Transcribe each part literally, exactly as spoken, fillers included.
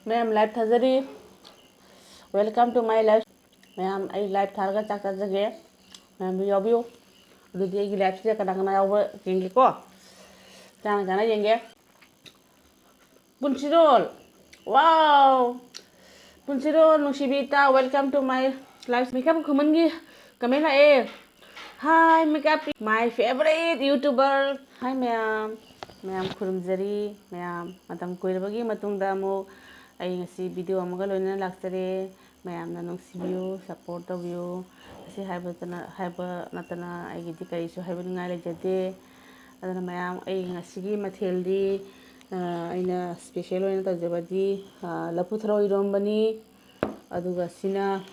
ꯃꯌꯥꯝ live ꯊꯥꯖꯔꯤ꯫ Welcome to my live꯫ ꯃꯌꯥꯝ ꯑꯩ live ꯊꯥꯔꯒ ꯆꯥꯛ ꯆꯥꯖꯒꯦ꯫ ꯃꯌꯥꯝꯁꯨ ꯌꯥꯎꯕꯤꯌꯨ꯫ ꯑꯗꯨꯗꯤ ꯑꯩꯒꯤ liveꯁꯤꯗ ꯀꯅꯥ ꯀꯅꯥ ꯌꯥꯎꯕ ꯌꯦꯡꯒꯦꯀꯣ꯫ ꯆꯥꯅ ꯆꯥꯅ ꯌꯦꯡꯒꯦ꯫ ꯄꯨꯟꯁꯤꯔꯣꯜ꯫ Wow! ꯄꯨꯟꯁꯤꯔꯣꯜ ꯅꯨꯡꯁꯤꯕꯤ ꯏꯇꯥ, welcome to my live꯫ ꯃꯤꯀꯞ ꯈꯨꯃꯟꯒꯤ comment ꯂꯥꯛꯑꯦ꯫ Hi ꯃꯤꯀꯞ, my favorite YouTuber꯫ Hi ꯃꯌꯥꯝ꯫ ꯃꯌꯥꯝ ꯈꯨꯔꯨꯝꯖꯔꯤ꯫ ꯃꯌꯥꯝ ꯃꯇꯝ ꯀꯨꯏꯔꯕꯒꯤ ꯃꯇꯨꯡꯗ ꯑꯃꯨꯛ ꯑꯩ ꯉꯁꯤ video ꯑꯃꯒ ꯂꯣꯏꯅꯅ ꯂꯥꯛꯆꯔꯦ꯫ ꯃꯌꯥꯝꯅ ꯅꯨꯡꯁꯤꯕꯤꯌꯨ, support ꯇꯧꯕꯤꯌꯨ꯫ ꯑꯁꯤ ꯍꯥꯏꯕꯇꯅ, ꯍꯥꯏꯕ ꯅꯠꯇꯅ ꯑꯩꯒꯤꯗꯤ ꯀꯔꯤꯁꯨ ꯍꯥꯏꯕꯅꯤꯡꯉꯥꯏ ꯂꯩꯖꯗꯦ꯫ ꯑꯗꯨꯅ ꯃꯌꯥꯝ, ꯑꯩ ꯉꯁꯤꯒꯤ ꯃꯊꯦꯜꯗꯤ, ꯑ, ꯑꯩꯅ special ꯑꯣꯏꯅ ꯇꯧꯖꯕꯗꯤ, ꯑ, ꯂꯐꯨ ꯊꯔꯣ ꯏꯔꯣꯝꯕꯅꯤ꯫ ꯑꯗꯨꯒ ꯁꯤꯅ,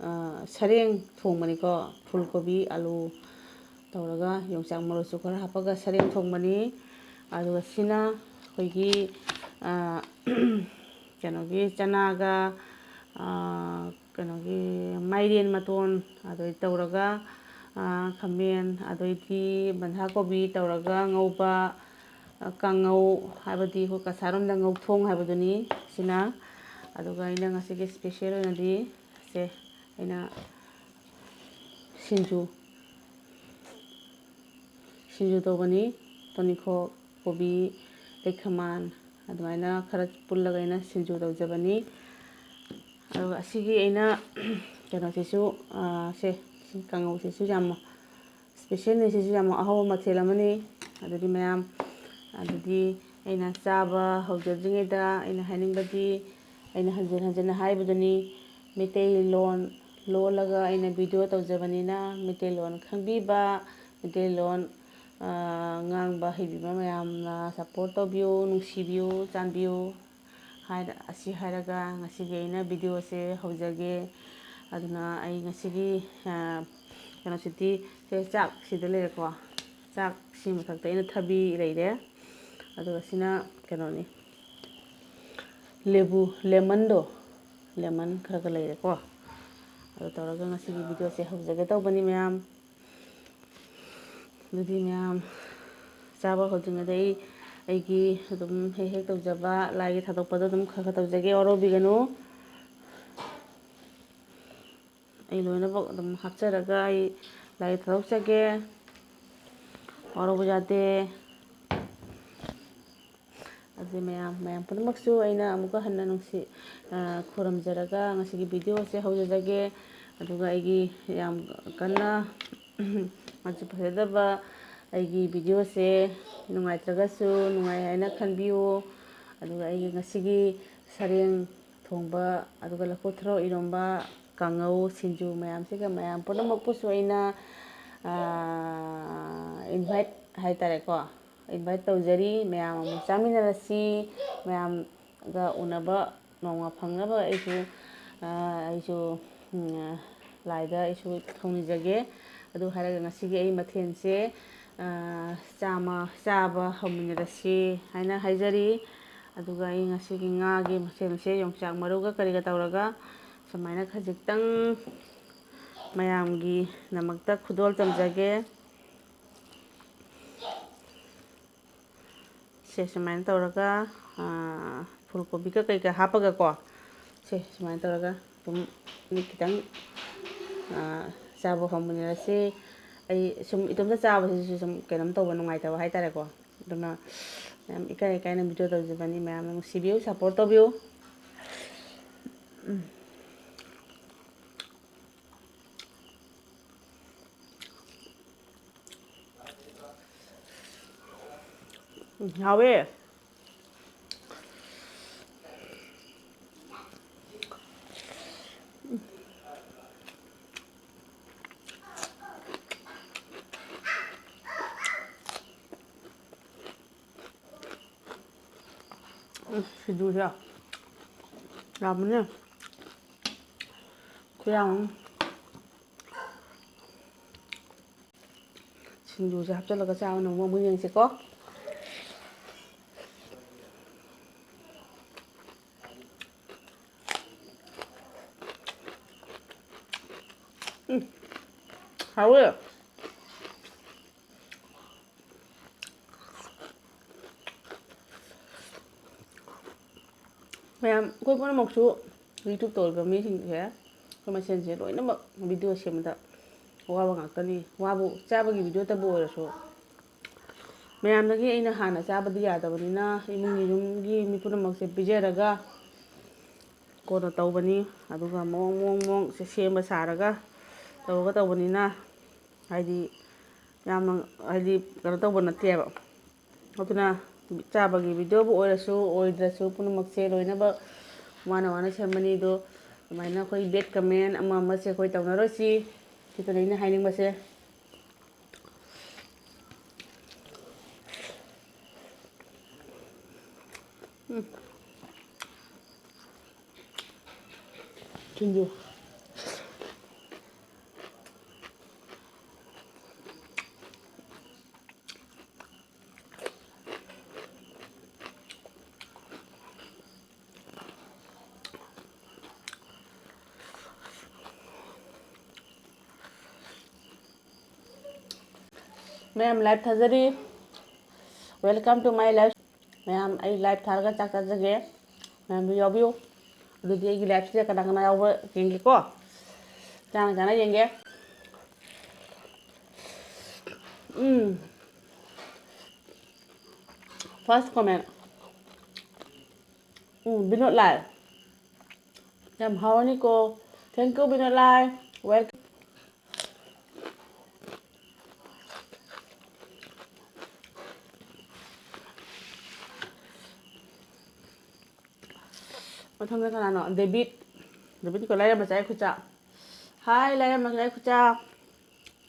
ꯑ, ꯁꯔꯦꯡ ꯊꯣꯡꯕꯅꯤꯀꯣ꯫ ꯐꯨꯜ ꯀꯣꯕꯤ, ꯑꯂꯨ ꯇꯧꯔꯒ ꯌꯣꯡꯆꯥꯛ ꯃꯔꯨꯁꯨ ꯈꯔ ꯍꯥꯞꯄꯒ ꯁꯔꯦꯡ ꯊꯣꯡꯕꯅꯤ꯫ ꯑꯗꯨꯒ ꯁꯤꯅ ꯑꯩꯈꯣꯏꯒꯤ, ꯑ, ꯀꯩꯅꯣꯒꯤ ꯆꯅꯥꯒ, ꯑ, ꯀꯩꯅꯣꯒꯤ ꯃꯥꯏꯔꯦꯟ ꯃꯇꯣꯟ ꯑꯗꯩ ꯇꯧꯔꯒ, ꯑ, ꯈꯥꯃꯦꯟ ꯑꯗꯩꯗꯤ ꯕꯟꯙꯥ ꯀꯣꯕꯤ ꯇꯧꯔꯒ ꯉꯧꯕ, ꯑ, ꯀꯥꯡꯉꯧ ꯍꯥꯏꯕꯗꯤ ꯑꯩꯈꯣꯏ ꯀꯁꯥꯔꯣꯝꯗ ꯉꯧꯊꯣꯡ ꯍꯥꯏꯕꯗꯨꯅꯤ ꯁꯤꯅ꯫ ꯑꯗꯨꯒ ꯑꯩꯅ ꯉꯁꯤꯒꯤ special ꯑꯣꯏꯅꯗꯤ ꯁꯦ ꯑꯩꯅ ꯁꯤꯡꯖꯨ, ꯁꯤꯡꯖꯨ ꯇꯧꯕꯅꯤ꯫ ꯇꯣꯅꯤꯈꯣꯛ, ꯀꯣꯕꯤ, ꯂꯩꯈꯃꯥꯟ ꯑꯗꯨꯃꯥꯏꯅ ꯈꯔ ꯄꯨꯜꯂꯒ ꯑꯩꯅ ꯁꯤꯡꯖꯨ ꯇꯧꯖꯕꯅꯤ꯫ ꯑꯗꯨꯒ ꯑꯁꯤꯒꯤ ꯑꯩꯅ ꯀꯩꯅꯣꯁꯤꯁꯨ, ꯑ, ꯁꯦ, ꯁꯤ ꯀꯥꯡꯉꯧꯁꯤꯁꯨ ꯌꯥꯝ specialꯅꯤ꯫ ꯁꯤꯁꯨ ꯌꯥꯝ ꯑꯍꯥꯎꯕ ꯃꯊꯦꯜ ꯑꯃꯅꯤ꯫ ꯑꯗꯨꯗꯤ ꯃꯌꯥꯝ, ꯑꯗꯨꯗꯤ ꯑꯩꯅ ꯆꯥꯕ ꯍꯧꯖꯗ꯭ꯔꯤꯉꯩꯗ ꯑꯩꯅ ꯍꯥꯏꯅꯤꯡꯕꯗꯤ, ꯑꯩꯅ ꯍꯟꯖꯤꯟ ꯍꯟꯖꯤꯟꯅ ꯍꯥꯏꯕꯗꯨꯅꯤ, ꯃꯩꯇꯩꯂꯣꯟ ꯂꯣꯜꯂꯒ ꯑꯩꯅ video ꯇꯧꯖꯕꯅꯤꯅ, ꯃꯩꯇꯩꯂꯣꯟ ꯈꯪꯕꯤꯕ, ꯃꯩꯇꯩꯂꯣꯟ, ꯑ, ꯉꯥꯡꯕ ꯍꯩꯕꯤꯕ ꯃꯌꯥꯝꯅ support ꯇꯧꯕꯤꯌꯨ, ꯅꯨꯡꯁꯤꯕꯤꯌꯨ, ꯆꯥꯟꯕꯤꯌꯨ꯫ ꯍꯥꯏꯔ-, ꯑꯁꯤ ꯍꯥꯏꯔꯒ ꯉꯁꯤꯒꯤ ꯑꯩꯅ videoꯁꯦ ꯍꯧꯖꯒꯦ꯫ ꯑꯗꯨꯅ ꯑꯩ ꯉꯁꯤꯒꯤ, ꯑ, ꯀꯩꯅꯣꯁꯤꯗꯤ, ꯁꯦ ꯆꯥꯛꯁꯤꯗ ꯂꯩꯔꯦꯀꯣ꯫ ꯆꯥꯛꯁꯤ ꯃꯊꯛꯇ ꯑꯩꯅ ꯊꯕꯤ ꯂꯩꯔꯦ꯫ ꯑꯗꯨꯒ ꯁꯤꯅ ꯀꯩꯅꯣꯅꯤ, ꯂꯦꯕꯨ, lemonꯗꯣ, lemon ꯈꯔꯒ ꯂꯩꯔꯦꯀꯣ꯫ ꯑꯗꯨ ꯇꯧꯔꯒ ꯉꯁꯤꯒꯤ videoꯁꯦ ꯍꯧꯖꯒꯦ ꯇꯧꯕꯅꯤ ꯃꯌꯥꯝ꯫ ꯑꯗꯨꯗꯤ ꯃꯌꯥꯝ ꯆꯥꯕ ꯍꯧꯗ꯭ꯔꯤꯉꯩꯗ ꯑꯩ ꯑꯩꯒꯤ ꯑꯗꯨꯝ ꯍꯦꯛ ꯍꯦꯛ ꯇꯧꯖꯕ ꯂꯥꯏꯒꯤ ꯊꯥꯗꯣꯛꯄꯗꯣ ꯑꯗꯨꯝ ꯈꯔ ꯈꯔ ꯇꯧꯖꯒꯦ, ꯋꯥꯔꯧꯕꯤꯒꯅꯨ꯫ ꯑꯩ ꯂꯣꯏꯅꯃꯛ ꯑꯗꯨꯝ ꯍꯥꯞꯆꯔꯒ ꯑꯩ ꯂꯥꯏꯒꯤ ꯊꯥꯗꯣꯛꯆꯒꯦ, ꯋꯥꯔꯧꯕ ꯌꯥꯗꯦ꯫ ꯑꯗꯨ ꯃꯌꯥꯝ, ꯃꯌꯥꯝ ꯄꯨꯝꯅꯃꯛꯁꯨ ꯑꯩꯅ ꯑꯃꯨꯛꯀ ꯍꯟꯅ ꯅꯨꯡꯁꯤ, ꯑ, ꯈꯨꯔꯨꯝꯖꯔꯒ ꯉꯁꯤꯒꯤ video ꯑꯁꯦ ꯍꯧꯖꯖꯒꯦ꯫ ꯑꯗꯨꯒ ꯑꯩꯒꯤ ꯌꯥꯝ ꯀꯟꯅ ꯃꯆꯨ ꯐꯖꯗꯕ ꯑꯩꯒꯤ video ꯁꯦ ꯅꯨꯡꯉꯥꯏꯇ꯭ꯔꯒꯁꯨ ꯅꯨꯡꯉꯥꯏ ꯍꯥꯏꯅ ꯈꯟꯕꯤꯌꯨ꯫ ꯑꯗꯨꯒ ꯑꯩꯒꯤ ꯉꯁꯤꯒꯤ ꯁꯔꯦꯡ ꯊꯣꯡꯕ, ꯑꯗꯨꯒ ꯂꯐꯨ ꯊꯔꯣ ꯏꯔꯣꯝꯕ, ꯀꯥꯡꯉꯧ, ꯁꯤꯡꯖꯨ ꯃꯌꯥꯝꯁꯤꯒ ꯃꯌꯥꯝ ꯄꯨꯝꯅꯃꯛꯄꯨꯁꯨ ꯑꯩꯅ, ꯑꯥ, invite ꯍꯥꯏꯇꯥꯔꯦꯀꯣ, invite ꯇꯧꯖꯔꯤ꯫ ꯃꯌꯥꯝ ꯑꯃꯨꯛ ꯆꯥꯃꯤꯟꯅꯔꯁꯤ꯫ ꯃꯌꯥꯝꯒ ꯎꯅꯕ ꯅꯣꯡꯃ ꯐꯪꯅꯕ ꯑꯩꯁꯨ, ꯑꯥ, ꯑꯩꯁꯨ, ꯎꯝ, ꯂꯥꯏꯗ ꯑꯩꯁꯨ ꯊꯧꯅꯤꯖꯒꯦ꯫ ꯑꯗꯨ ꯍꯥꯏꯔꯒ ꯉꯁꯤꯒꯤ ꯑꯩ ꯃꯊꯦꯜꯁꯦ, ꯑꯥ, ꯆꯥꯃ-, ꯆꯥꯕ ꯍꯧꯃꯤꯟꯅꯔꯁꯤ ꯍꯥꯏꯅ ꯍꯥꯏꯖꯔꯤ꯫ ꯑꯗꯨꯒ ꯑꯩ ꯉꯁꯤꯒꯤ ꯉꯥꯒꯤ ꯃꯊꯦꯜꯁꯦ ꯌꯣꯡꯆꯥꯛ ꯃꯔꯨꯒ ꯀꯔꯤꯒ ꯇꯧꯔꯒ ꯁꯨꯃꯥꯏꯅ ꯈꯖꯤꯛꯇꯪ ꯃꯌꯥꯝꯒꯤꯗꯃꯛꯇ ꯈꯨꯗꯣꯜ ꯇꯝꯖꯒꯦ꯫ ꯁꯦ ꯁꯨꯃꯥꯏꯅ ꯇꯧꯔꯒ, ꯑꯥ, ꯐꯨꯜ ꯀꯣꯕꯤꯒ ꯀꯩꯀꯥ ꯍꯥꯞꯄꯒꯀꯣ, ꯁꯦ ꯁꯨꯃꯥꯏꯅ ꯇꯧꯔꯒ ꯑꯗꯨꯝ ꯃꯤ ꯈꯤꯇꯪ, ꯑꯥ, ꯆꯥꯕ ꯍꯧꯃꯤꯟꯅꯔꯁꯤ꯫ ꯑꯩ ꯁꯨꯝ ꯏꯇꯣꯝꯇ ꯆꯥꯕꯁꯤꯁꯨ ꯁꯨꯝ ꯀꯩꯅꯣꯝ ꯇꯧꯕ ꯅꯨꯡꯉꯥꯏꯇꯕ ꯍꯥꯏꯇꯥꯔꯦꯀꯣ꯫ ꯑꯗꯨꯅ ꯌꯥꯝ ꯏꯀꯥꯏ ꯏꯀꯥꯏꯅ video ꯇꯧꯖꯕꯅꯤ꯫ ꯃꯌꯥꯝꯅ ꯅꯨꯡꯁꯤꯕꯤꯌꯨ, support ꯇꯧꯕꯤꯌꯨ꯫ ꯎꯝ꯫ ꯎꯝ, ꯍꯥꯎꯋꯦ꯫ ꯎꯝ, ꯁꯤꯡꯖꯨꯁꯦ ꯌꯥꯝꯕꯅꯦ꯫ ꯈꯨꯌꯥꯝ ꯑꯃ꯫ ꯁꯤꯡꯖꯨꯁꯦ ꯍꯥꯞꯆꯤꯜꯂꯒ ꯆꯥꯕꯅ ꯑꯃꯨꯛ ꯑꯃꯨꯛ ꯌꯦꯡꯁꯤꯀꯣ꯫ ꯎꯝ, ꯍꯥꯎꯋꯦ꯫ ꯃꯌꯥꯝ, ꯑꯩꯈꯣꯏ ꯄꯨꯝꯅꯃꯛꯁꯨ YouTube ꯇꯧꯔꯤꯕ ꯃꯤꯁꯤꯡꯁꯦ, ꯑꯩꯈꯣꯏ ꯃꯁꯦꯟꯁꯦ ꯂꯣꯏꯅꯃꯛ video ꯁꯦꯝꯕꯗ ꯑꯋꯥꯕ ꯉꯥꯛꯇꯅꯤ꯫ ꯋꯥꯕꯨ, ꯆꯥꯕꯒꯤ videoꯇꯕꯨ ꯑꯣꯏꯔꯁꯨ, ꯃꯌꯥꯝꯗꯒꯤ ꯑꯩꯅ ꯍꯥꯟꯅ ꯆꯥꯕꯗꯤ ꯌꯥꯗꯕꯅꯤꯅ, ꯏꯃꯨꯡꯒꯤ, ꯌꯨꯝꯒꯤ ꯃꯤ ꯄꯨꯝꯅꯃꯛꯁꯦ ꯄꯤꯖꯔꯒ ꯀꯣꯟꯅ ꯇꯧꯕꯅꯤ꯫ ꯑꯗꯨꯒ ꯃꯑꯣꯡ, ꯃꯑꯣꯡ, ꯃꯑꯣꯡꯁꯦ ꯁꯦꯝꯕ ꯁꯥꯔꯒ ꯇꯧꯔꯒ ꯇꯧꯕꯅꯤꯅ, ꯍꯥꯏꯗꯤ, ꯌꯥꯝꯅ, ꯍꯥꯏꯗꯤ, ꯀꯩꯅꯣ ꯇꯧꯕ ꯅꯠꯇꯦꯕ꯫ ꯑꯗꯨꯅ ꯆꯥꯕꯒꯤ videoꯕꯨ ꯑꯣꯏꯔꯁꯨ ꯑꯣꯏꯗ꯭ꯔꯁꯨ, ꯄꯨꯝꯅꯃꯛꯁꯦ ꯂꯣꯏꯅꯃꯛ ꯋꯥꯅ ꯋꯥꯅ ꯁꯦꯝꯕꯅꯤ꯫ ꯑꯗꯣ ꯑꯗꯨꯃꯥꯏꯅ ꯑꯩꯈꯣꯏ bad comment ꯑꯃ ꯑꯃꯁꯦ ꯑꯩꯈꯣꯏ ꯇꯧꯅꯔꯣꯏꯁꯤ꯫ ꯁꯤꯗꯅ ꯑꯩꯅ ꯍꯥꯏꯅꯤꯡꯕꯁꯦ꯫ ꯎꯝ꯫ ꯁꯤꯡꯖꯨ꯫ ꯃꯌꯥꯝ live ꯊꯥꯖꯔꯤ꯫ Welcome to my live꯫ ꯃꯌꯥꯝ, ꯑꯩ live ꯊꯥꯔꯒ ꯆꯥꯛ ꯆꯥꯖꯒꯦ꯫ ꯃꯌꯥꯝꯁꯨ ꯌꯥꯎꯕꯤꯌꯨ꯫ ꯑꯗꯨꯗꯤ ꯑꯩꯒꯤ liveꯁꯤꯗ ꯀꯅꯥ ꯀꯅꯥ ꯌꯥꯎꯕ ꯌꯦꯡꯒꯦꯀꯣ꯫ ꯆꯥꯅ ꯆꯥꯅ ꯌꯦꯡꯒꯦ꯫ ꯎꯝ꯫ First comment꯫ ꯎꯝ, ꯕꯤꯅꯣꯗ ꯂꯥꯜ꯫ ꯌꯥꯝ ꯍꯥꯎꯔꯅꯤꯀꯣ꯫ Thank you, Vinod Lal. Welcome꯫ ꯃꯊꯪꯗ ꯀꯅꯥꯅꯣ? ꯗꯦꯕꯤꯠ꯫ ꯗꯦꯕꯤꯠꯀ ꯂꯥꯏꯔꯦꯝꯕ ꯆꯥꯏ ꯈꯨꯠꯆꯥ꯫ Hi, ꯂꯥꯏꯔꯦꯝꯕ ꯆꯥꯏ ꯈꯨꯠꯆꯥ꯫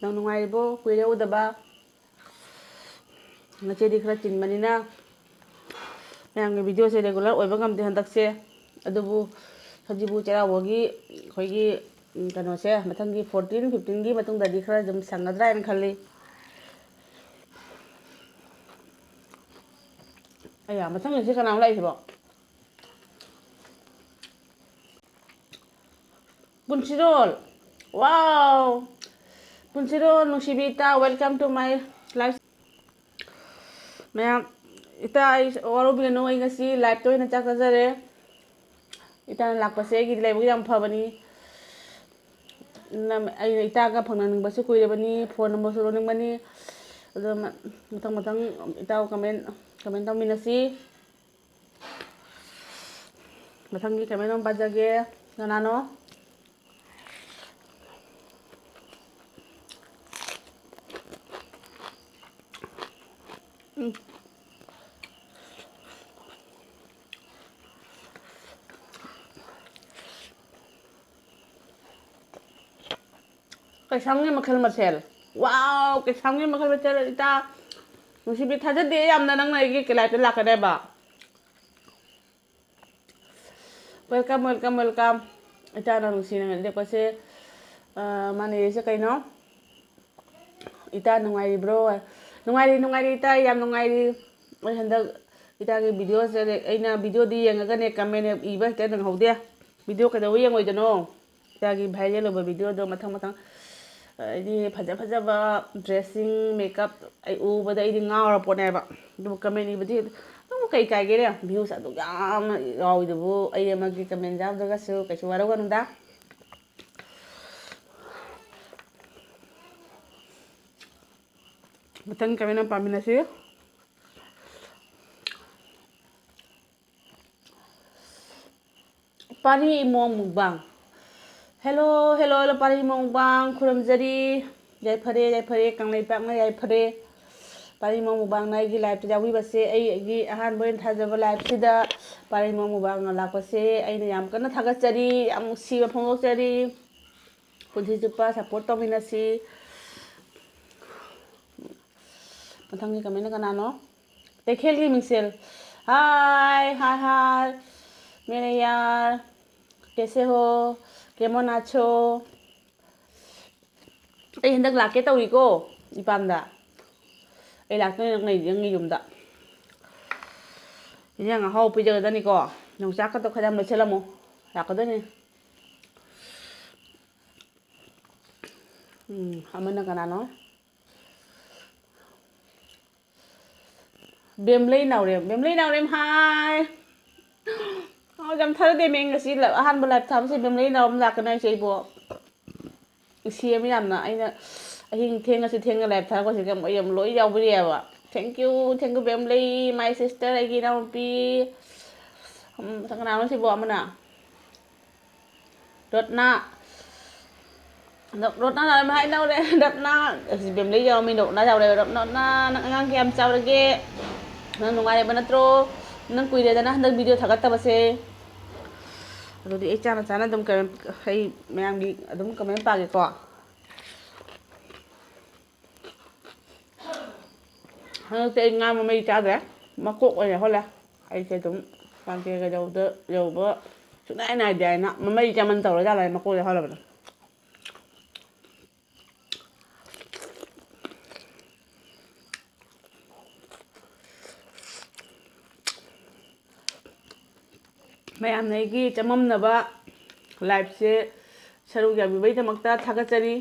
ꯅꯪ ꯅꯨꯡꯉꯥꯏꯔꯤꯕꯣ? ꯀꯨꯏꯔꯦ ꯎꯗꯕ꯫ ꯉꯁꯤꯗꯤ ꯈꯔ ꯆꯤꯟꯕꯅꯤꯅ ꯃꯌꯥꯝꯒꯤ videoꯁꯦ regular ꯑꯣꯏꯕ ꯉꯝꯗꯦ ꯍꯟꯗꯛꯁꯦ꯫ ꯑꯗꯨꯕꯨ ꯁꯖꯤꯕꯨ ꯆꯩꯔꯥꯎꯕꯒꯤ ꯑꯩꯈꯣꯏꯒꯤ, ꯎꯝ, ꯀꯩꯅꯣꯁꯦ, ꯃꯊꯪꯒꯤ fourteen, fifteenꯒꯤ ꯃꯇꯨꯡꯗꯗꯤ ꯈꯔ ꯑꯗꯨꯝ ꯁꯪꯒꯗ꯭ꯔꯥ ꯍꯥꯏꯅ ꯈꯜꯂꯤ꯫ ꯑꯌꯥ, ꯃꯊꯪꯒꯤꯁꯦ ꯀꯅꯥꯃꯨꯛ ꯂꯥꯛꯏꯁꯤꯕꯣ? ꯄꯨꯟꯁꯤꯔꯣꯜ꯫ Wow! ꯄꯨꯟꯁꯤꯔꯣꯜ, ꯅꯨꯡꯁꯤꯕꯤ ꯏꯇꯥ, welcome to my live꯫ ꯃꯌꯥꯝ, ꯏꯇꯥ, ꯑꯩ ꯋꯥꯔꯧꯕꯤꯒꯅꯨ, ꯑꯩ ꯉꯁꯤ liveꯇ ꯑꯣꯏꯅ ꯆꯥꯛ ꯆꯥꯖꯔꯦ꯫ ꯏꯇꯥꯅ ꯂꯥꯛꯄꯁꯦ ꯑꯩꯒꯤꯗꯤ ꯂꯥꯏꯕꯛ ꯌꯥꯝ ꯐꯕꯅꯤ꯫ ꯅꯝ-, ꯑꯩꯅ ꯏꯇꯥꯒ ꯐꯪꯅꯅꯤꯡꯕꯁꯨ ꯀꯨꯏꯔꯕꯅꯤ, phone numberꯁꯨ ꯂꯧꯅꯤꯡꯕꯅꯤ꯫ ꯑꯗꯣ ꯃ-, ꯃꯊꯪ ꯃꯊꯪ ꯏꯇꯥꯎ comment, comment ꯇꯧꯃꯤꯟꯅꯁꯤ꯫ ꯃꯊꯪꯒꯤ comment ꯑꯃ ꯄꯥꯖꯒꯦ꯫ ꯀꯅꯥꯅꯣ? ꯎꯝ꯫ ꯀꯩꯁꯥꯝꯒꯤ ꯃꯈꯜ ꯃꯊꯦꯜ꯫ Wow, ꯀꯩꯁꯥꯝꯒꯤ ꯃꯈꯜ ꯃꯊꯦꯜ ꯏꯇꯥ꯫ ꯅꯨꯡꯁꯤꯕꯤ, ꯊꯥꯖꯗꯦ ꯌꯥꯝꯅ ꯅꯪꯅ ꯑꯩꯒꯤ liveꯇ ꯂꯥꯛꯀꯅꯦꯕ꯫ Welcome, welcome, welcome. ꯏꯇꯥꯅ ꯅꯨꯡꯁꯤꯅ ꯂꯦꯞꯄꯁꯦ, ꯑ, ꯃꯥꯅ ꯏꯔꯤꯁꯦ ꯀꯩꯅꯣ? "ꯏꯇꯥ ꯅꯨꯡꯉꯥꯏꯔꯤꯕ꯭ꯔꯣ?" ꯅꯨꯡꯉꯥꯏꯔꯤ, ꯅꯨꯡꯉꯥꯏꯔꯤ ꯏꯇꯥ, ꯌꯥꯝ ꯅꯨꯡꯉꯥꯏꯔꯤ꯫ ꯑꯩ ꯍꯟꯗꯛ ꯏꯇꯥꯒꯤ videoꯁꯦ, ꯑꯩꯅ videoꯗꯤ ꯌꯦꯡꯉꯒꯅꯦ comment ꯏꯕ ꯍꯦꯛꯇ ꯅꯪꯍꯧꯗꯦ꯫ Video ꯀꯩꯗꯧꯕ ꯌꯦꯡꯉꯣꯏꯗꯣꯏꯅꯣ? ꯏꯇꯥꯒꯤ viral ꯑꯣꯏꯕ videoꯗꯣ ꯃꯊꯪ ꯃꯊꯪ, ꯑ, ꯍꯥꯏꯗꯤ ꯐꯖ ꯐꯖꯕ dressing, makeup ꯑꯩ ꯎꯕꯗ ꯑꯩꯗꯤ ꯉꯥꯎꯔ ꯄꯣꯠꯅꯦꯕ꯫ ꯑꯗꯨꯕꯨ comment ꯏꯕꯗꯤ ꯑꯗꯨꯝ ꯀꯩ ꯀꯥꯏꯒꯦꯅꯦ? Views ꯑꯗꯨꯛ ꯌꯥꯝꯅ ꯌꯥꯎꯔꯤꯗꯨꯕꯨ ꯑꯩ ꯑꯃꯒꯤ comment ꯌꯥꯎꯗ꯭ꯔꯒꯁꯨ ꯀꯩꯁꯨ ꯋꯥꯔꯧꯒꯅꯨꯗ꯫ ꯃꯊꯪ comment ꯑꯃ ꯄꯥꯃꯤꯟꯅꯁꯤ꯫ ꯄꯥꯔꯤ ꯏꯃꯣꯝ ꯃꯨꯛꯕꯥꯡ꯫ Hello, hello, hello, ꯄꯥꯔꯤ ꯏꯃꯣꯝ ꯃꯨꯛꯕꯥꯡ ꯈꯨꯔꯨꯝꯖꯔꯤ꯫ ꯌꯥꯏꯐꯔꯦ, ꯌꯥꯏꯐꯔꯦ, ꯀꯪꯂꯩꯄꯥꯛꯅ ꯌꯥꯏꯐꯔꯦ꯫ ꯄꯥꯔꯤ ꯏꯃꯣꯝ ꯃꯨꯛꯕꯥꯡꯅ ꯑꯩꯒꯤ liveꯇ ꯌꯥꯎꯕꯤꯕꯁꯦ, ꯑꯩꯒꯤ ꯑꯍꯥꯟꯕ ꯑꯣꯏꯅ ꯊꯥꯖꯕ liveꯁꯤꯗ ꯄꯥꯔꯤ ꯏꯃꯣꯝ ꯃꯨꯛꯕꯥꯡꯅ ꯂꯥꯛꯄꯁꯦ ꯑꯩꯅ ꯌꯥꯝ ꯀꯟꯅ ꯊꯥꯒꯠꯆꯔꯤ, ꯌꯥꯝ ꯅꯨꯡꯁꯤꯕ ꯐꯣꯡꯗꯣꯛꯆꯔꯤ꯫ ꯄꯨꯟꯁꯤ ꯆꯨꯞꯄ support ꯇꯧꯃꯤꯟꯅꯁꯤ꯫ ꯃꯊꯪꯒꯤ comment ꯀꯅꯥꯅꯣ? ꯀꯩꯊꯦꯜꯒꯤ ꯃꯤꯡꯁꯦꯜ꯫ Hi, hi, hi, मेरे यार, कैसे हो? ꯀꯦꯃꯣꯟ ꯑꯥꯆꯣ꯫ ꯑꯩ ꯍꯟꯗꯛ ꯂꯥꯛꯀꯦ ꯇꯧꯔꯤꯀꯣ, ꯏꯄꯥꯝꯗ꯫ ꯑꯩ ꯂꯥꯛꯇꯣꯏꯅꯦ ꯅꯪ ꯂꯩ-, ꯅꯪꯒꯤ ꯌꯨꯝꯗ꯫ ꯏꯟꯖꯥꯡ ꯑꯍꯥꯎꯕ ꯄꯤꯖꯒꯗꯅꯤꯀꯣ꯫ ꯌꯣꯡꯆꯥꯛꯀꯗꯣ ꯈꯔ ꯌꯥꯝ ꯂꯩꯁꯜꯂꯝꯃꯣ꯫ ꯂꯥꯛꯀꯗꯣꯏꯅꯦ꯫ ꯎꯝ, ꯑꯃꯅ ꯀꯅꯥꯅꯣ? ꯕꯦꯝꯂꯩ ꯅꯥꯎꯔꯦꯝ, ꯕꯦꯝꯂꯩ ꯅꯥꯎꯔꯦꯝ, hi꯫ ꯌꯥꯝ ꯊꯥꯖꯗꯦ ꯃꯦ, ꯉꯁꯤ ꯑꯍꯥꯟꯕ live ꯊꯥꯕꯁꯦ ꯕꯦꯝꯂꯩ ꯅꯥꯎ ꯑꯃ ꯂꯥꯛꯀꯅꯤ ꯍꯥꯏꯁꯦ ꯑꯩꯕꯣ꯫ ꯏꯆꯦ ꯑꯃ ꯌꯥꯝꯅ ꯑꯩꯅ ꯑꯍꯤꯡ ꯊꯦꯡꯉꯁꯨ ꯊꯦꯡꯅ live ꯊꯥꯔꯛꯄꯁꯦ ꯌꯥꯝ, ꯌꯥꯝ ꯂꯣꯏ ꯌꯥꯎꯕꯤꯔꯛꯑꯦꯕ꯫ Thank you, thank you ꯕꯦꯝꯂꯩ, my sister, ꯑꯩꯒꯤ ꯏꯅꯥꯎꯅꯨꯄꯤ꯫ ꯎꯝ, ꯀꯅꯥꯅꯣ ꯁꯤꯕꯣ ꯑꯃꯅ? ꯔꯠꯅꯥ꯫ ꯔꯠꯅꯥ ꯅꯥꯔꯝ ꯍꯥꯏꯅꯧꯔꯦ꯫ ꯔꯠꯅꯥ꯫ ꯑꯁꯤ ꯕꯦꯝꯂꯩ ꯌꯥꯎꯔꯝꯃꯤ, ꯔꯠꯅꯥ ꯌꯥꯎꯔꯦ꯫ ꯔꯠꯅꯥ, ꯅꯪ ꯑꯉꯥꯡ ꯀꯌꯥꯝ ꯆꯥꯎꯔꯒꯦ? ꯅꯪ ꯅꯨꯡꯉꯥꯏꯔꯤꯕ ꯅꯠꯇ꯭ꯔꯣ? ꯅꯪ ꯀꯨꯏꯔꯦꯗꯅ ꯍꯟꯗꯛ video ꯊꯥꯒꯠꯇꯕꯁꯦ꯫ ꯑꯗꯨꯗꯤ ꯑꯩ ꯆꯥꯅ ꯆꯥꯅ ꯑꯗꯨꯝ comment, ꯑꯩ ꯃꯌꯥꯝꯒꯤ ꯑꯗꯨꯝ comment ꯄꯥꯒꯦꯀꯣ꯫ ꯍꯟꯗꯛꯇꯤ ꯑꯩ ꯉꯥ ꯃꯃꯩ ꯆꯥꯗ꯭ꯔꯦ, ꯃꯀꯣꯛ ꯑꯣꯏꯅ ꯍꯣꯜꯂꯦ꯫ ꯑꯩꯁꯦ ꯑꯗꯨꯝ ꯀꯥꯡ ꯀꯦꯔꯒ ꯌꯧꯗ-, ꯌꯧꯕ ꯁꯨꯡꯅꯥꯏ ꯅꯥꯏꯗꯦ ꯍꯥꯏꯅ ꯃꯃꯩ ꯆꯥꯃꯟ ꯇꯧꯔꯖꯥꯠꯂ ꯍꯥꯏꯅ ꯃꯀꯣꯛꯁꯦ ꯍꯣꯜꯂꯕꯅꯦ꯫ ꯃꯌꯥꯝꯅ ꯑꯩꯒꯤ ꯆꯃꯝꯅꯕ liveꯁꯦ ꯁꯔꯨꯛ ꯌꯥꯕꯤꯕꯒꯤꯗꯃꯛꯇ ꯊꯥꯒꯠꯆꯔꯤ꯫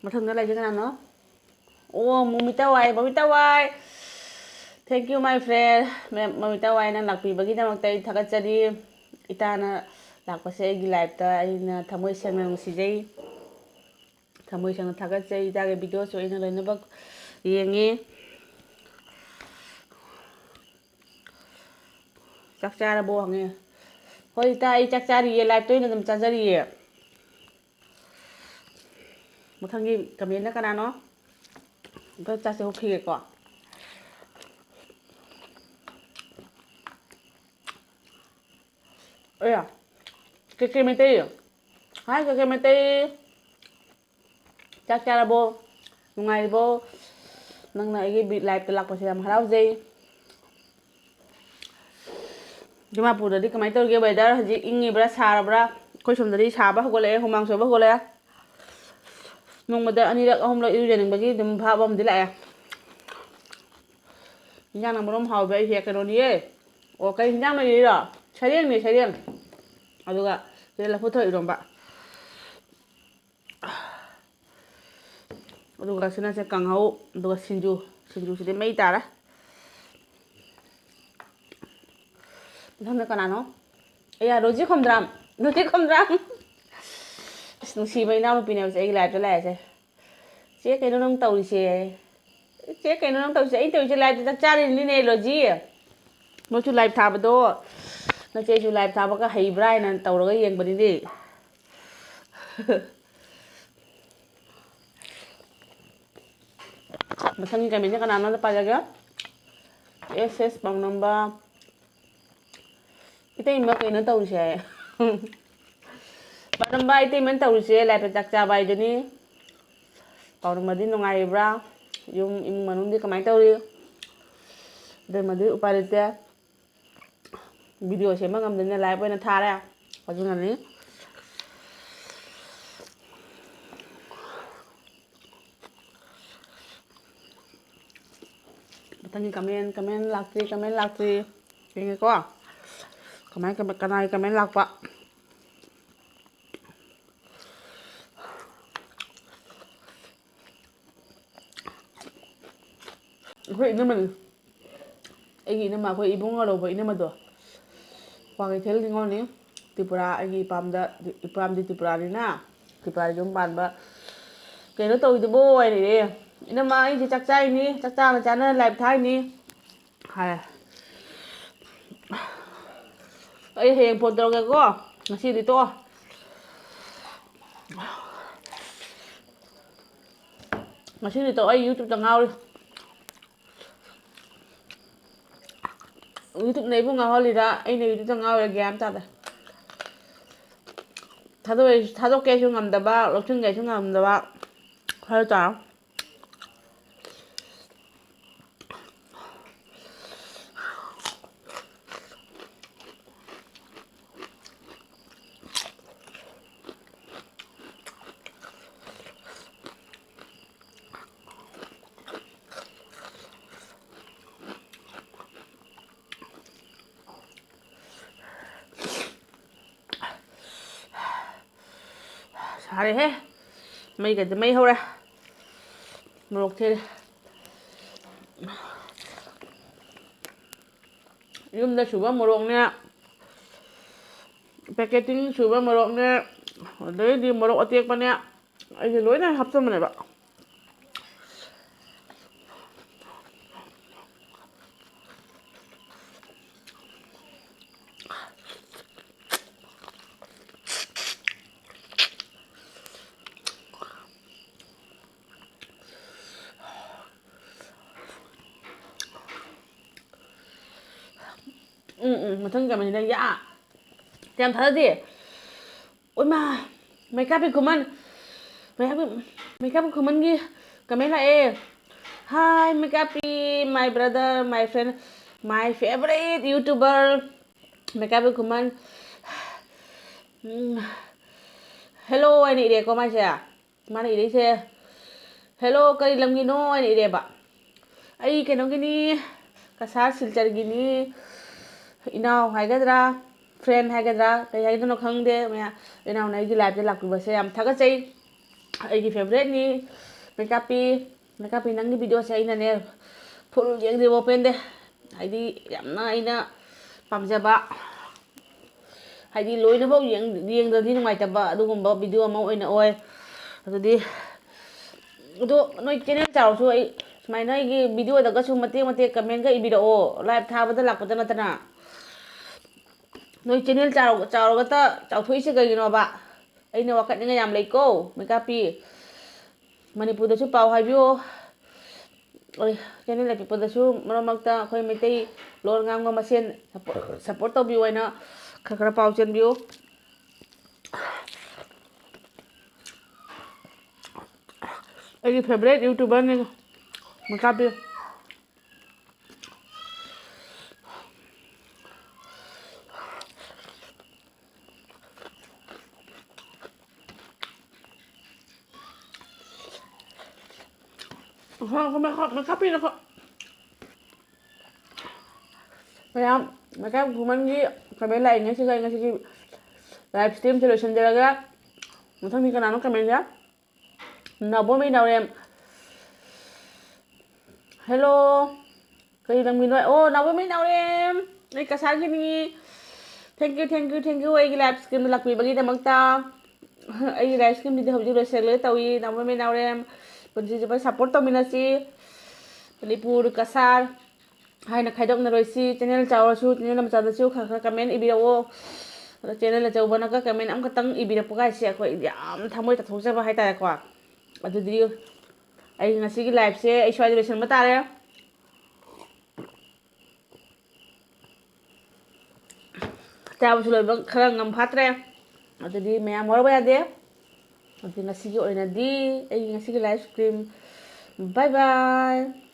ꯃꯊꯪꯗ ꯂꯩꯁꯦ ꯀꯅꯥꯅꯣ? ꯑꯣ, ꯃꯣꯃꯤꯇꯥ ꯋꯥꯏ, ꯃꯣꯃꯤꯇꯥ ꯋꯥꯏ꯫ Thank you, my friend꯫ ꯃꯦꯝ, ꯃꯣꯃꯤꯇꯥ ꯋꯥꯏ, ꯅꯪ ꯂꯥꯛꯄꯤꯕꯒꯤꯗꯃꯛꯇ ꯑꯩ ꯊꯥꯒꯠꯆꯔꯤ꯫ ꯏꯇꯥꯅ ꯂꯥꯛꯄꯁꯦ ꯑꯩꯒꯤ liveꯇ ꯑꯩꯅ ꯊꯃꯣꯏ ꯁꯦꯡꯅ ꯅꯨꯡꯁꯤꯖꯩ꯫ ꯊꯃꯣꯏ ꯁꯦꯡꯅ ꯊꯥꯒꯠꯆꯔꯤ꯫ ꯏꯇꯥꯒꯤ videoꯁꯨ ꯑꯩꯅ ꯂꯣꯏꯅꯃꯛ ꯌꯦꯡꯉꯤ꯫ ꯆꯥꯛ ꯆꯥꯔꯕꯣ ꯍꯪꯉꯦ꯫ ꯍꯣꯏ ꯏꯇꯥ, ꯑꯩ ꯆꯥꯛ ꯆꯥꯔꯤꯌꯦ, liveꯇ ꯑꯣꯏꯅ ꯑꯗꯨꯝ ꯆꯥꯖꯔꯤꯌꯦ꯫ ꯃꯊꯪꯒꯤ commentꯅ ꯀꯅꯥꯅꯣ? ꯑꯝꯇ ꯆꯥꯛꯁꯦ ꯍꯨꯛꯈꯤꯒꯦꯀꯣ꯫ ꯑꯌꯥ, ꯀꯦꯀꯦ ꯃꯩꯇꯩ꯫ Hi ꯀꯦꯀꯦ ꯃꯩꯇꯩ꯫ ꯆꯥꯛ ꯆꯥꯔꯕꯣ? ꯅꯨꯡꯉꯥꯏꯔꯤꯕꯣ? ꯅꯪꯅ ꯑꯩꯒꯤ ꯕꯤ-, liveꯇ ꯂꯥꯛꯄꯁꯦ ꯌꯥꯝ ꯍꯔꯥꯎꯖꯩ꯫ ꯗꯤꯃꯥꯄꯨꯔꯗꯗꯤ ꯀꯃꯥꯏꯅ ꯇꯧꯔꯤꯒꯦ weather? ꯍꯧꯖꯤꯛ ꯏꯪꯉꯤꯕ꯭ꯔꯥ ꯁꯥꯔꯕ꯭ꯔꯥ? ꯑꯩꯈꯣꯏ ꯁꯣꯝꯗꯗꯤ ꯁꯥꯕ ꯍꯧꯒꯠꯂꯛꯑꯦ, ꯍꯨꯃꯥꯡ ꯁꯧꯕ ꯍꯧꯒꯠꯂꯛꯑꯦ꯫ ꯅꯣꯡꯃꯗ ꯑꯅꯤꯔꯛ ꯑꯍꯨꯝꯂꯛ ꯏꯔꯨꯖꯅꯤꯡꯕꯒꯤ ꯑꯗꯨꯝ ꯚꯥꯕ ꯑꯃꯗꯤ ꯂꯥꯛꯑꯦ꯫ ꯏꯟꯖꯥꯡꯅ ꯃꯔꯣꯝ ꯍꯥꯎꯕ ꯑꯩꯁꯦ ꯀꯩꯅꯣꯅꯤꯌꯦ꯫ ꯑꯣ, ꯀꯩ ꯏꯟꯖꯥꯡꯅꯣ ꯏꯔꯤꯔꯣ? ꯁꯔꯦꯡꯅꯦ, ꯁꯔꯦꯡ꯫ ꯑꯗꯨꯒ ꯁꯤꯗ ꯂꯐꯨ ꯊꯔꯣ ꯏꯔꯣꯝꯕ꯫ ꯑꯗꯨꯒ ꯁꯤꯅꯁꯦ ꯀꯥꯡꯍꯧ, ꯑꯗꯨꯒ ꯁꯤꯡꯖꯨ꯫ ꯁꯤꯡꯖꯨꯁꯤꯗꯤ ꯃꯩ ꯇꯥꯔꯦ꯫ ꯃꯊꯪꯗ ꯀꯅꯥꯅꯣ? ꯑꯌꯥ, ꯔꯣꯖꯤ ꯈꯣꯝꯗ꯭ꯔꯥꯝ꯫ ꯔꯣꯖꯤ ꯈꯣꯝꯗ꯭ꯔꯥꯝ꯫ ꯑꯁ, ꯅꯨꯡꯁꯤꯕ ꯏꯅꯥꯎꯅꯨꯄꯤꯅꯦꯕꯁꯦ ꯑꯩꯒꯤ live-ꯇ ꯂꯥꯛꯏꯁꯦ꯫ "ꯆꯦ, ꯀꯩꯅꯣ ꯅꯪ ꯇꯧꯔꯤꯁꯦ? ꯆꯦ, ꯀꯩꯅꯣ ꯅꯪ ꯇꯧꯔꯤꯁꯦ?" ꯑꯩꯅ ꯇꯧꯔꯤꯁꯦ live-ꯇ ꯆꯥꯛ ꯆꯥꯔꯤꯅꯤꯅꯦ, ꯔꯣꯖꯤ꯫ ꯅꯣꯏꯁꯨ live ꯊꯥꯕꯗꯣ, ꯅꯆꯦꯁꯨ live ꯊꯥꯕꯒ ꯍꯩꯕ꯭ꯔꯥ ꯍꯥꯏꯅ ꯇꯧꯔꯒ ꯌꯦꯡꯕꯅꯤꯅꯦ꯫ ꯃꯊꯪꯒꯤ comment-ꯁꯦ ꯀꯅꯥꯅꯣ ꯑꯝꯇ ꯄꯥꯖꯒꯦ꯫ ꯑꯦꯁ ꯑꯦꯁ ꯄꯥꯎꯅꯝꯕ꯫ "ꯏꯇꯩꯃ ꯀꯩꯅꯣ ꯇꯧꯔꯤꯁꯦ?" ꯄꯥꯎꯅꯝꯕ, ꯏꯇꯩꯃꯅ ꯇꯧꯔꯤꯁꯦ live-ꯇ ꯆꯥꯛ ꯆꯥꯕ ꯍꯥꯏꯗꯨꯅꯤ꯫ ꯄꯥꯎꯅꯝꯕꯗꯤ ꯅꯨꯡꯉꯥꯏꯔꯤꯕ꯭ꯔꯥ? ꯌꯨꯝ ꯏꯃꯨꯡ ꯃꯅꯨꯡꯗꯤ ꯀꯃꯥꯏꯅ ꯇꯧꯔꯤ? ꯑꯗꯨꯃꯗꯤ ꯎꯄꯥꯏ ꯂꯩꯇꯦ꯫ Video ꯁꯦꯝꯕ ꯉꯝꯗꯅ live ꯑꯣꯏꯅ ꯊꯥꯔꯦ꯫ ꯑꯗꯨꯅꯅꯤ꯫ ꯃꯊꯪꯒꯤ comment, comment ꯂꯥꯛꯇ꯭ꯔꯤ, comment ꯂꯥꯛꯇ꯭ꯔꯤ꯫ ꯌꯦꯡꯒꯦꯀꯣ꯫ ꯀꯃꯥꯏ, ꯀꯃꯥꯏ, ꯀꯅꯥꯒꯤ comment ꯂꯥꯛꯄ? ꯑꯩꯈꯣꯏ ꯏꯅꯝꯃꯅꯤ꯫ ꯑꯩꯒꯤ ꯏꯅꯝꯃ, ꯑꯩꯈꯣꯏ ꯏꯕꯨꯡ ꯑꯔꯧꯕ ꯏꯅꯝꯃꯗꯣ꯫ ꯀ꯭ꯋꯥꯀꯩꯊꯦꯜ ꯅꯤꯉꯣꯜꯅꯤ꯫ ꯇ꯭ꯔꯤꯄꯨꯔꯥ, ꯑꯩꯒꯤ ꯏꯄꯥꯝꯗ, ꯏꯄꯥꯝꯗꯤ ꯇ꯭ꯔꯤꯄꯨꯔꯥꯅꯤꯅ, ꯇ꯭ꯔꯤꯄꯨꯔꯥꯗ ꯌꯨꯝ ꯄꯥꯟꯕ꯫ "ꯀꯩꯅꯣ ꯇꯧꯔꯤꯗꯨꯕꯣ?" ꯍꯥꯏꯔꯛꯑꯦ꯫ "ꯏꯅꯝꯃ, ꯑꯩꯁꯦ ꯆꯥꯛ ꯆꯥꯏꯅꯤ, ꯆꯥꯛ ꯆꯥꯅ ꯆꯥꯅ live ꯊꯥꯏꯅꯤ" ꯍꯥꯏ꯫ ꯑꯩ ꯍꯌꯦꯡ phone ꯇꯧꯔꯛꯀꯦꯀꯣ, ꯉꯁꯤꯗꯤ ꯇꯣꯛꯑꯣ꯫ ꯉꯁꯤꯗꯤ ꯇꯣꯛꯑꯣ, ꯑꯩ YouTube-ꯇ ꯉꯥꯎꯔꯤ꯫ YouTube-ꯅ ꯑꯩꯕꯨ ꯉꯥꯎꯍꯜꯂꯤꯔꯥ, ꯑꯩꯅ YouTube-ꯇ ꯉꯥꯎꯔꯤꯔꯥ ꯒ꯭ꯌꯥꯟ ꯑꯃ ꯇꯥꯗꯦ꯫ ꯊꯥꯗꯣꯛꯑꯦ-, ꯊꯥꯗꯣꯛꯀꯦꯁꯨ ꯉꯝꯗꯕ, ꯂꯧꯁꯤꯟꯒꯦꯁꯨ ꯉꯝꯗꯕ ꯈꯔ ꯇꯧꯔꯦ꯫ ꯁꯥꯔꯦꯍꯦ꯫ ꯃꯩꯒꯗꯤ ꯃꯩ ꯍꯧꯔꯦ꯫ ꯃꯣꯔꯣꯛ ꯊꯦꯔꯦ꯫ ꯌꯨꯝꯗ ꯁꯨꯕ ꯃꯣꯔꯣꯛꯅꯦ, ꯄꯦꯀꯦꯇꯤꯡ ꯁꯨꯕ ꯃꯣꯔꯣꯛꯅꯦ, ꯑꯗꯩꯗꯤ ꯃꯣꯔꯣꯛ ꯑꯇꯦꯛꯄꯅꯦ, ꯑꯩꯁꯦ ꯂꯣꯏꯅ ꯍꯥꯞꯆꯟꯕꯅꯦꯕ꯫ ꯎꯝ, ꯎꯝ, ꯃꯊꯪꯒꯤ ꯀꯃꯦꯟꯁꯤꯗ ꯌꯥ ꯌꯥꯝ ꯊꯥꯖꯗꯦ꯫ ꯏꯃꯥ, ꯃꯩꯀꯥꯞꯄꯤ ꯈꯨꯃꯟ, ꯃꯩꯀꯥꯞꯄꯤ, ꯃꯩꯀꯥꯞꯄꯤ ꯈꯨꯃꯟꯒꯤ ꯀꯃꯦꯟ ꯂꯥꯛꯑꯦ꯫ "Hi ꯃꯩꯀꯥꯞꯄꯤ, my brother, my friend, my favorite YouTuber ꯃꯩꯀꯥꯞꯄꯤ Khuman. Um, hello" ꯍꯥꯏꯅ ꯏꯔꯦꯀꯣ ꯃꯥꯏꯁꯦ꯫ ꯃꯥꯅ ꯏꯔꯛꯏꯁꯦ, "Hello, ꯀꯔꯤ ꯂꯝꯒꯤꯅꯣ?" ꯍꯥꯏꯅ ꯏꯔꯦꯕ꯫ "ꯑꯩ ꯀꯩꯅꯣꯒꯤꯅꯤ, ꯀꯁꯥꯔ ꯁꯤꯜꯆꯔꯒꯤꯅꯤ, ꯏꯅꯥꯎ ꯍꯥꯏꯒꯗ꯭ꯔꯥ, friend ꯍꯥꯏꯒꯗ꯭ꯔꯥ, ꯀꯩ ꯍꯥꯏꯗꯣꯏꯅꯣ ꯈꯪꯗꯦ꯫ ꯃꯌꯥ-, ꯏꯅꯥꯎꯅ ꯑꯩꯒꯤ liveꯇ ꯂꯥꯛꯄꯤꯕꯁꯦ ꯌꯥꯝ ꯊꯥꯒꯠꯆꯩ꯫ ꯑꯩꯒꯤ favouriteꯅꯤ ꯃꯩꯀꯥꯞꯄꯤ꯫ ꯃꯩꯀꯥꯞꯄꯤ, ꯅꯪꯒꯤ videoꯁꯦ ꯑꯩꯅꯅꯦ full ꯌꯦꯡꯗ꯭ꯔꯤꯕꯣ ꯄꯦꯟꯗꯦ꯫ ꯍꯥꯏꯗꯤ ꯌꯥꯝꯅ ꯑꯩꯅ ꯄꯥꯝꯖꯕ, ꯍꯥꯏꯗꯤ ꯂꯣꯏꯅꯐꯥꯎ ꯌꯦꯡ-, ꯌꯦꯡꯗ꯭ꯔꯗꯤ ꯅꯨꯡꯉꯥꯏꯇꯕ ꯑꯗꯨꯒꯨꯝꯕ video ꯑꯃ ꯑꯣꯏꯅ ꯑꯣꯏ꯫ ꯑꯗꯨꯗꯤ, ꯑꯗꯣ ꯅꯣꯏ channel ꯆꯥꯎꯔꯁꯨ ꯑꯩ ꯁꯨꯃꯥꯏꯅ ꯑꯩꯒꯤ videoꯗꯒꯁꯨ ꯃꯇꯦꯛ ꯃꯇꯦꯛ commentꯀ ꯏꯕꯤꯔꯛꯑꯣ, live ꯊꯥꯕꯗ ꯂꯥꯛꯄꯗ ꯅꯠꯇꯅ꯫ ꯅꯣꯏ channel ꯆꯥꯎ-, ꯆꯥꯎꯔꯒꯇ ꯆꯥꯎꯊꯣꯛꯏꯁꯦ ꯀꯩꯒꯤꯅꯣꯕ? ꯑꯩꯅ ꯋꯥꯀꯠꯅꯤꯡꯉꯥꯏ ꯌꯥꯝ ꯂꯩꯀꯣ, ꯃꯩꯀꯥꯞꯄꯤ꯫ ꯃꯅꯤꯄꯨꯔꯗꯁꯨ ꯄꯥꯎ ꯍꯥꯏꯕꯤꯌꯣ꯫ ꯑꯩ channel ꯑꯄꯤꯛꯄꯗꯁꯨ ꯃꯔꯛ ꯃꯔꯛꯇ ꯑꯩꯈꯣꯏ ꯃꯩꯇꯩ ꯂꯣꯟ ꯉꯥꯡꯕ ꯃꯁꯦꯟ support, support ꯇꯧꯕꯤꯌꯨ ꯍꯥꯏꯅ ꯈꯔ ꯈꯔ ꯄꯥꯎ ꯆꯦꯟꯕꯤꯌꯨ꯫ ꯑꯩꯒꯤ favourite YouTuberꯅꯤ ꯃꯩꯀꯥꯞꯄꯤ꯫ ꯃꯩꯀꯥꯞꯄꯤꯅꯀꯣ꯫ ꯃꯌꯥꯝ, ꯃꯩꯀꯥꯞ ꯈꯨꯃꯟꯒꯤ comment ꯂꯥꯛꯏꯉꯩꯁꯤꯗ ꯑꯩ ꯉꯁꯤꯒꯤ live streamꯁꯦ ꯂꯣꯏꯁꯤꯟꯖꯔꯒꯦ꯫ ꯃꯊꯪꯗꯤ ꯀꯅꯥꯅꯣ commentꯁꯦ? ꯅꯥꯎꯕꯣꯝ ꯏꯅꯥꯎꯔꯦꯝ꯫ Hello꯫ ꯀꯔꯤ ꯂꯝꯒꯤꯅꯣ? ꯑꯣ, ꯅꯥꯎꯕꯣꯝ ꯏꯅꯥꯎꯔꯦꯝ꯫ ꯑꯩ ꯀꯁꯥꯔꯒꯤ ꯃꯤ, thank you, thank you, thank you ꯑꯩꯒꯤ live streamꯗ ꯂꯥꯛꯄꯤꯕꯒꯤꯗꯃꯛꯇ꯫ ꯑꯩꯒꯤ live streamꯁꯤꯗꯤ ꯍꯧꯖꯤꯛ ꯂꯣꯏꯁꯤꯜꯂꯦ ꯇꯧꯏ꯫ ꯅꯥꯎꯔꯦꯝ, ꯅꯥꯎꯔꯦꯝ, ꯄꯨꯟꯁꯤꯁꯦ ꯐꯖꯅ support ꯇꯧꯃꯤꯟꯅꯁꯤ꯫ ꯃꯅꯤꯄꯨꯔ, ꯀꯁꯥꯔ ꯍꯥꯏꯅ ꯈꯥꯏꯗꯣꯛꯅꯔꯣꯏꯁꯤ꯫ Channel ꯆꯥꯎꯔꯁꯨ, channel ꯃꯆꯥꯗꯁꯨ ꯈꯔ ꯈꯔ comment ꯏꯕꯤꯔꯛꯑꯣ꯫ ꯑꯗꯣ channel ꯑꯆꯧꯕꯅꯒ comment ꯑꯃꯈꯛꯇꯪ ꯏꯕꯤꯔꯛꯄꯒꯥꯏꯁꯦ ꯑꯩꯈꯣꯏ ꯌꯥꯝ ꯊꯃꯣꯏ ꯇꯥꯊꯣꯛꯆꯕ ꯍꯥꯏꯇꯥꯔꯦꯀꯣ꯫ ꯑꯗꯨꯗꯤ ꯑꯩ ꯉꯁꯤꯒꯤ liveꯁꯦ ꯑꯩ ꯁ꯭ꯋꯥꯏꯗ ꯂꯣꯏꯁꯤꯟꯕ ꯇꯥꯔꯦ꯫ ꯆꯥꯕꯁꯨ ꯂꯣꯏꯕ ꯈꯔ ꯉꯝ ꯐꯥꯠꯇ꯭ꯔꯦ꯫ ꯑꯗꯨꯗꯤ ꯃꯌꯥꯝ ꯋꯥꯔꯧꯕ ꯌꯥꯗꯦ꯫ ꯑꯗꯨꯗꯤ ꯉꯁꯤꯒꯤ ꯑꯣꯏꯅꯗꯤ ꯑꯩꯒꯤ ꯉꯁꯤꯒꯤ live stream, bye bye꯫